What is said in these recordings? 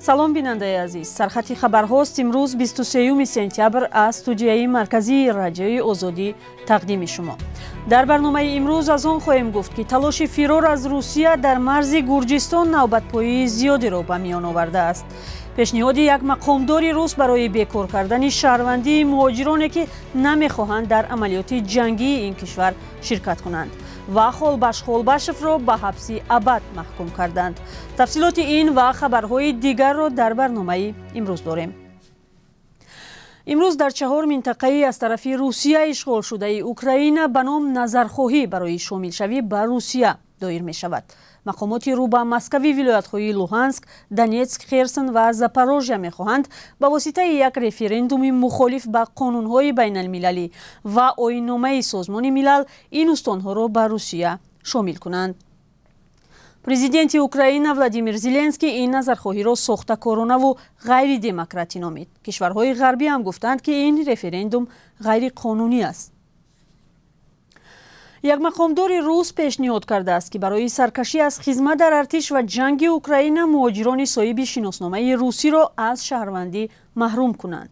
Салом, бинандаи азиз. Сархати хабарҳост имрӯз, 23 сентябр, аз студияи марказии Радиои Озодӣ тақдими шумо. Дар барномаи имрӯз аз он хоҳем гуфт, ки талоши фирор аз Русия дар марзи Гурҷистон навбатпоии зиёдеро ба миён овардааст. Пешниҳоди як мақомдори рус барои бекор кардани шаҳрвандии муҳоҷироне, ки намехоҳанд дар амалиёти ҷангии ин кишвар ширкат кунанд, ва Холбаш Холбашевро ба ҳабси абад маҳкум карданд. Тафсилоти ин ва хабарҳои дигарро дар барномаи имрӯз дорем. Имрӯз дар чаҳор минтақаи аз тарафи Русия ишғолшудаи Украина ба ном назархоҳӣ барои шомилшавӣ ба Русия доир мешавад. Мақомоти рӯ ба Москави вилоятҳои Луҳанск, Донетск, Херсон ва Запорожья мехоҳанд ба воситаи як референдуми мухолиф ба қонунҳои байналмилалӣ ва оинномаи Созмони Милал ин устонҳоро ба Русия шомил кунанд. Президенти Украина Владимир Зеленский ин назархоҳиро сохтакоронаву ғайридемократӣ номид. Кишварҳои ғарбӣ ҳам гуфтанд, ки ин референдум ғайриқонунӣ аст. Як мақомдори рус пешниҳод кардааст, ки барои саркашӣ аз хизмат дар артиш ва ҷанги Украина муҳоҷирони соҳиби шиносномаи русиро аз шаҳрвандӣ маҳрум кунанд.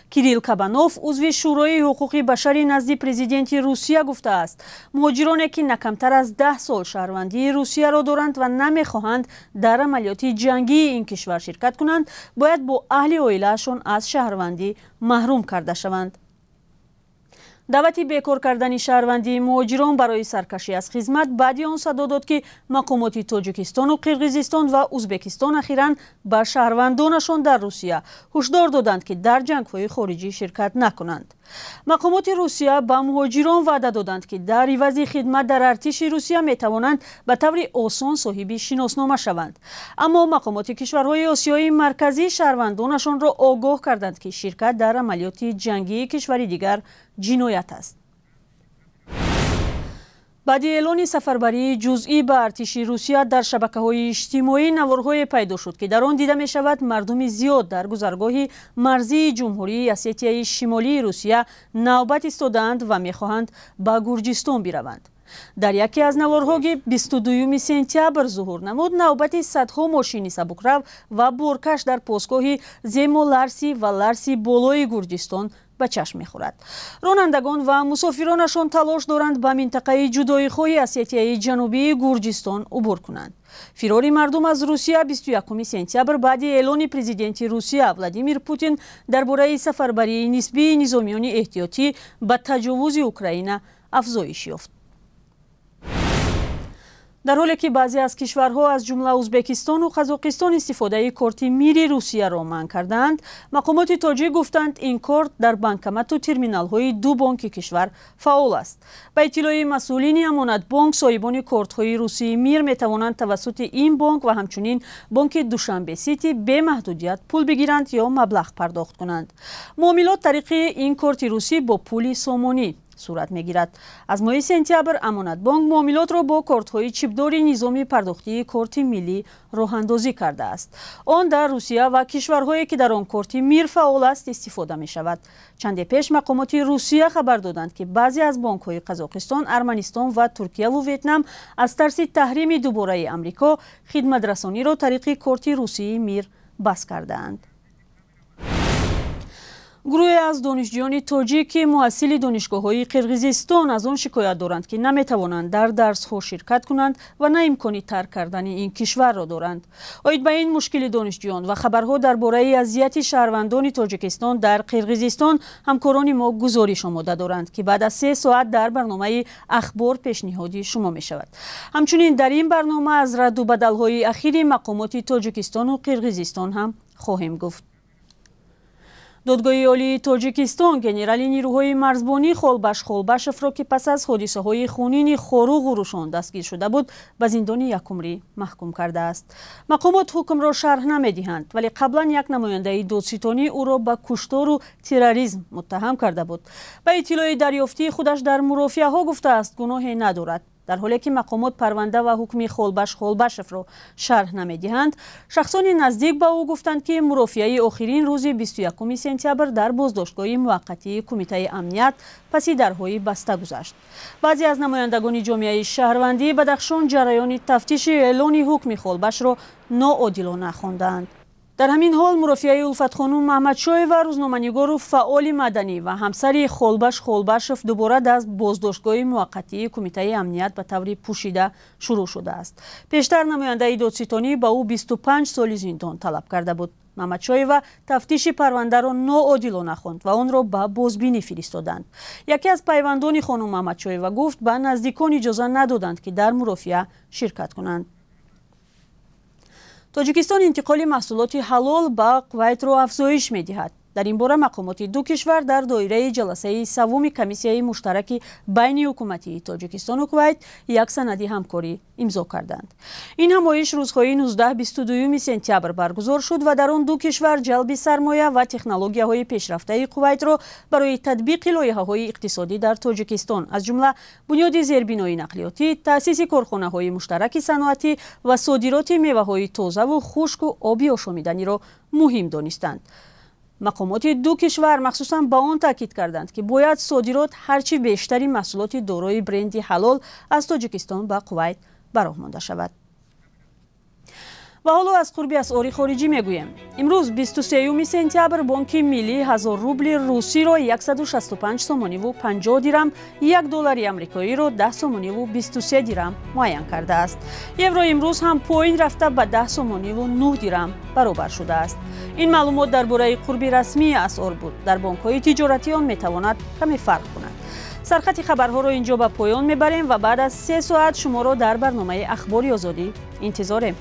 Кирилл Кабанов, узви Шӯрои ҳуқуқи башари назди президенти Русия, гуфтааст, муҳоҷироне, ки на камтар аз 10 сол шаҳрвандии Русияро доранд ва намехоҳанд дар амалиёти ҷангии ин кишвар ширкат кунанд, бояд бо аҳли оилаашон аз шаҳрвандӣ маҳрум карда шаванд. Даъвати бекор кардани шаҳрвандии муҳоҷирон барои саркашӣ аз хизмат баъди он садо дод, ки мақомоти Тоҷикистону Қирғизистон ва Узбекистон ахиран ба шаҳрвандонашон дар Русия ҳушдор доданд, ки дар ҷангҳои хориҷӣ ширкат накунанд. Мақомоти Русия ба муҳоҷирон ваъда доданд, ки дар ивази хидмат дар артиши Русия метавонанд ба таври осон соҳиби шиноснома шаванд. Аммо мақомоти кишварҳои Осиёи Марказӣ шаҳрвандонашонро огоҳ карданд, ки ширкат дар амалиёти ҷангии кишвари дигар ҷиноят аст. Баъди эълони сафарбарии ҷузъӣ ба артиши Русия дар шабакаҳои иҷтимоӣ наворҳое пайдо шуд, ки дар он дида мешавад, мардуми зиёд дар гузаргоҳи марзии Ҷумҳурии Осетияи Шимолии Русия навбат истодаанд ва мехоҳанд ба Гурҷистон бираванд. Дар яке аз наворҳо, ки 22 сентябр зуҳур намуд, навбати садҳо мошини сабукрав ва боркаш дар постгоҳи Земо Ларси ва Ларси Болои Гурҷистон ба чашм мехӯрад. Ронандагон ва мусофиронашон талош доранд ба минтақаи ҷудоихоҳи Осетияи Ҷанубии Гурҷистон убур кунанд. Фирори мардум аз Русия 21 сентябр баъди эълони президенти Русия Владимир Путин дар бораи сафарбарии нисбии низомиёни эҳтиётӣ ба таҷовузи Украина афзоиш ёфт. Дар ҳоле ки баъзе аз кишварҳо, аз ҷумла Узбекистону Қазоқистон, истифодаи корти Мири Русияро манъ кардаанд, мақомоти тоҷик гуфтанд, ин корт дар банкомату терминалҳои ду бонки кишвар фаъол аст. Ба иттилои масъулини Амонатбонк, соҳибони кортҳои русии Мир метавонанд тавассути ин бонк ва ҳамчунин бонки Душанбе Сити бемаҳдудият пул бигиранд ё маблағ пардохт кунанд. Муомилот тариқи ин корти русӣ бо пули сомонӣ сурат мегирад. Аз моҳи сентябр Амонатбонк муомилотро бо кортҳои чипдори низоми пардохтии корти миллӣ роҳандозӣ кардааст. Он дар Русия ва кишварҳое, ки дар он корти Мир фаъол аст, истифода мешавад. Чанде пеш мақомоти Русия хабар доданд, ки баъзе аз бонкҳои Қазоқистон, Арманистон ва Туркияву Ветнам аз тарси таҳрими дубораи Амрико хидматрасониро тариқи корти русии Мир бас кардаанд. Гурӯҳе аз донишҷӯёни тоҷик, ки муҳассили донишгоҳҳои Қирғизистон, аз он шикоят доранд, ки наметавонанд дар дарсҳо ширкат кунанд ва на имкони тарк кардани ин кишварро доранд. Оид ба ин мушкили донишҷӯён ва хабарҳо дар бораи азияти шаҳрвандони Тоҷикистон дар Қирғизистон ҳамкорони мо гузориш омода доранд, ки баъд аз 3 соат дар барномаи Ахбор пешниҳоди шумо мешавад. Ҳамчунин дар ин барнома аз радду бадалҳои ахири мақомоти Тоҷикистону Қирғизистон ҳам хоҳем гуфт. Додгоҳи Олии Тоҷикистон генерали нирӯҳои марзбонӣ Холбаш Холбашевро, ки пас аз ҳодисаҳои хунини Хоруғу Рушон дастгир шуда буд, ба зиндони якумрӣ маҳкум кардааст. Мақомот ҳукмро шарҳ намедиҳанд, вале қаблан як намояндаи додситонӣ ӯро ба куштору терроризм муттаҳам карда буд. Ба иттилои дарёфтии худаш дар мурофиаҳо гуфтааст, гуноҳе надорад. Дар ҳоле ки мақомот парванда ва ҳукми Холбаш Холбашевро шарҳ намедиҳанд, шахсони наздик ба ӯ гуфтанд, ки мурофиаи охирин рӯзи 21 сентябр дар боздоштгоҳи муваққатии Кумитаи амният паси дарҳои баста гузашт. Баъзе аз намояндагони ҷомеаи шаҳрвандии Бадахшон ҷараёни тафтиши эълони ҳукми Холбашро ноодилона хондаанд. Дар ҳамин ҳол мурофиаи Улфатхонум Маҳмадшоева, рӯзноманигору фаъоли маданӣ ва ҳамсари Холбаш Холбашов, дубора дар боздоштгоҳи муваққатии Кумитаи амният ба таври пӯшида шурӯъ шудааст. Пештар намояндаи додситонӣ ба ӯ 25 соли зиндон талаб карда буд. Маҳмадшоева тафтиши парвандаро ноодилона хонд ва онро ба бозбинӣ фиристоданд. Яке аз пайвандони хонум Маҳмадшоева гуфт, ба наздикон иҷоза надоданд, ки дар мурофиа ширкат кунанд. Тоҷикистон интиқоли маҳсулоти ҳалол ба Кувайтро афзоиш медиҳад. Дар ин бора мақомоти ду кишвар дар доираи ҷаласаи саввуми комиссияи муштараки байниҳукуматии Тоҷикистону Кувайт як санади ҳамкорӣ имзо карданд. Ин ҳамоиш рӯзҳои 19-22 сентябр баргузор шуд ва дар он ду кишвар ҷалби сармоя ва технологияҳои пешрафтаи Кувайтро барои татбиқи лоиҳаҳои иқтисодӣ дар Тоҷикистон, аз ҷумла бунёди зербинои нақлиётӣ, таъсиси корхонаҳои муштараки саноатӣ ва содироти меваҳои тозаву хушку оби ошомиданиро муҳим донистанд. Мақомоти ду кишвар махсусан ба он таъкид карданд, ки бояд содирот ҳарчи бештари маҳсулоти дорои бренди ҳалол аз Тоҷикистон ба Кувайт ба роҳ монда шавад. Ва ҳоло аз қурби асъори хориҷӣ мегӯем. Имрӯз 23 сентябр Бонки миллӣ 1000 рубли русиро 165 сомониву 50 дирам, 1 доллари амрикоиро 10 сомониву 23 дирам муайян кардааст. Евро имрӯз ҳам поин рафта ба 10 сомониву 9 дирам баробар шудааст. Ин маълумот дар бораи қурби расмии асъор буд. Дар бонкҳои тиҷоратӣ он метавонад каме фарқ кунад. Сархати хабарҳоро инҷо ба поён мебарем ва баъд аз 3 соат шуморо дар барномаи Ахбори Озодӣ интизорем.